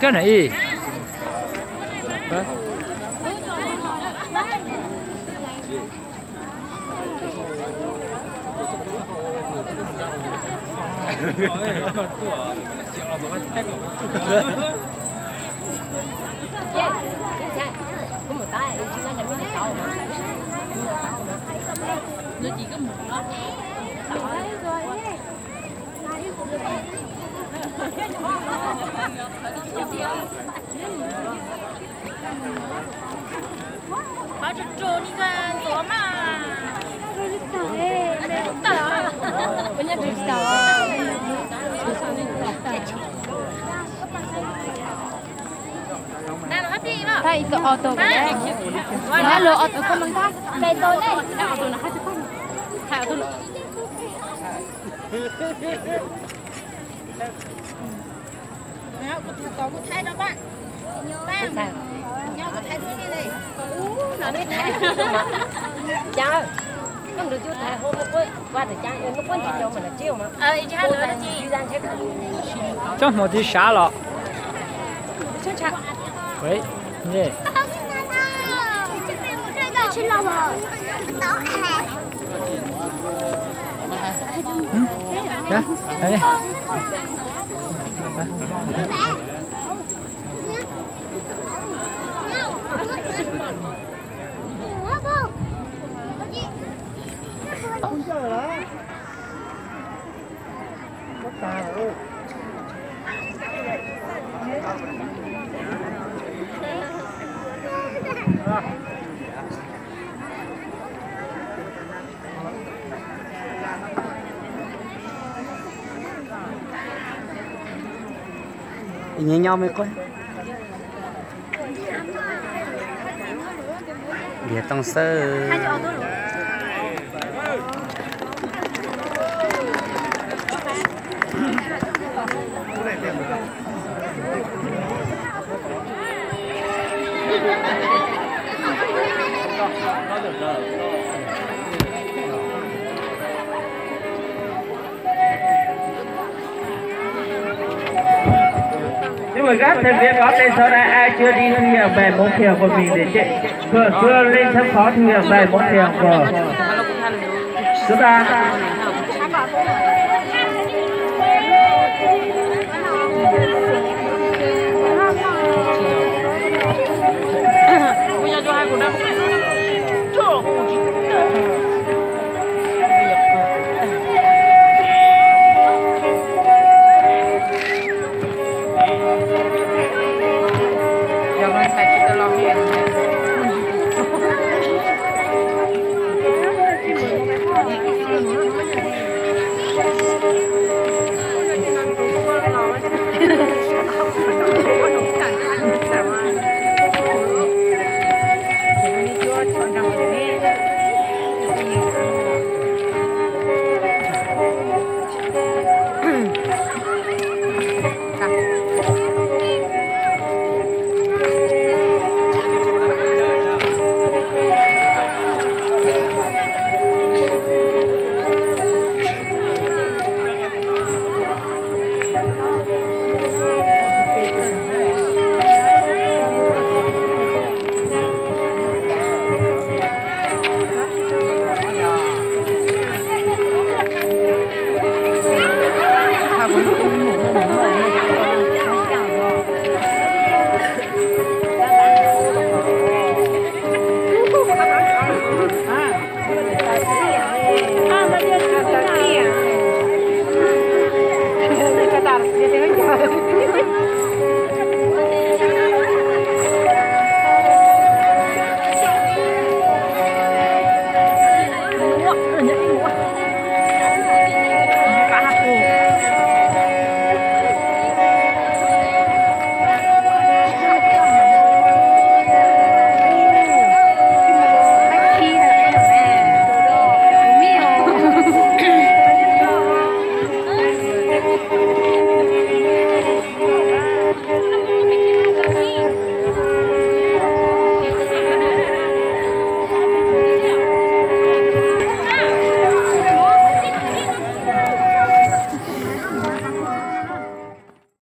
Coj na ib. Thab ib tug auto ko, thab lug auto ko mas thab, thab auto no, thab auto no. Coj hmo tib sab los. Nyob nyob me quab, ntiav tooj xwb. Những người gác thêm vé có tên sau đây, ai chưa đi thực hiện về bốn thuyền của mình để che-, vừa xưa lên sân khấu thực hiện về bốn thuyền của chúng ta.